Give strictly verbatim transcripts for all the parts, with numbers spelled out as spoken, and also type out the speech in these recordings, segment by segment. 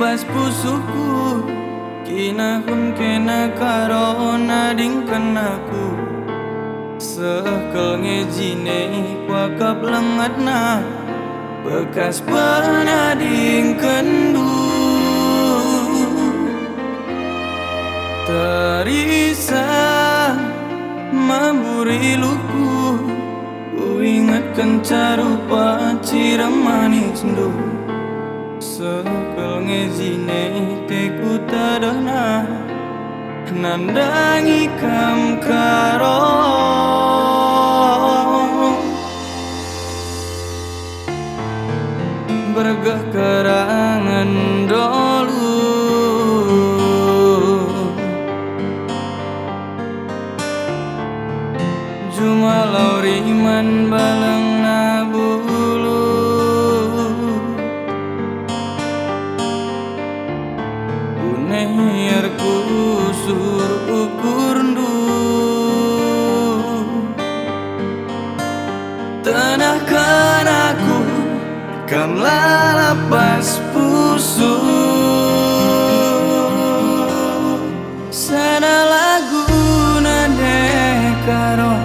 Bas pusuhku, kina hun kena karo nadingken aku. Seh kal nge jine kuakap lengetna, bekas penadingkenndu. Terisa mamburi luhku, kuingetkenca rupa cirem manisndu. Seh kal nge jine teku tadahna, nandangi kam karo. Bergeh kerangen dolu. Juma lau riman balengna bulu. Uneh erkusur ukurndu. Tenahken aku, kam lalap bas pusuh. Sana laguna ndekah ro,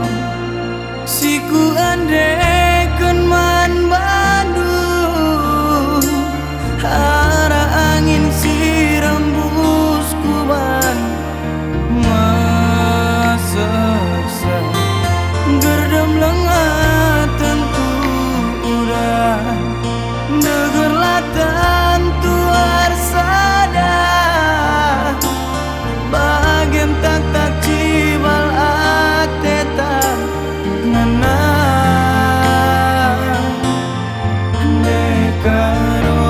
si kuendeken man bandu. Arah angin si rembus kuban, meseksa gerdem lenga tentu udah. Ndegerlah tentu ersada, bagem taktak cibal ateta ngena ndekah ro.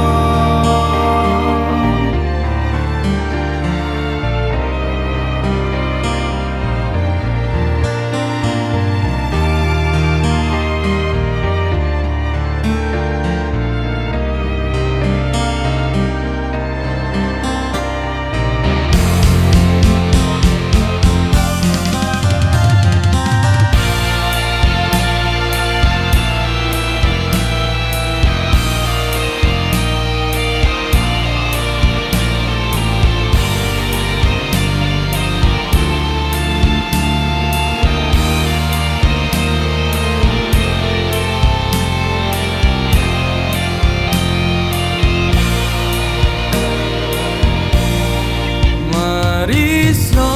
Meriso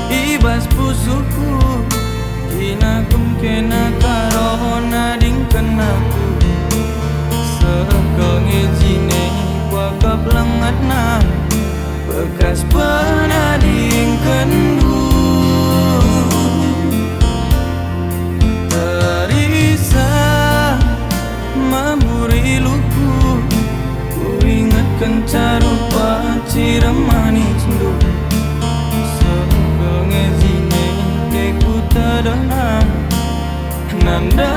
i bas pusuhku, kina kum kena karo nadingken aku. Seh kal nge jine kuakap lengetna, bekas penadingkenndu. Terisa mamburi luhku, kuingetkenca rupa cirem manisndu. Seh kal nge jine teku tadahna, nanda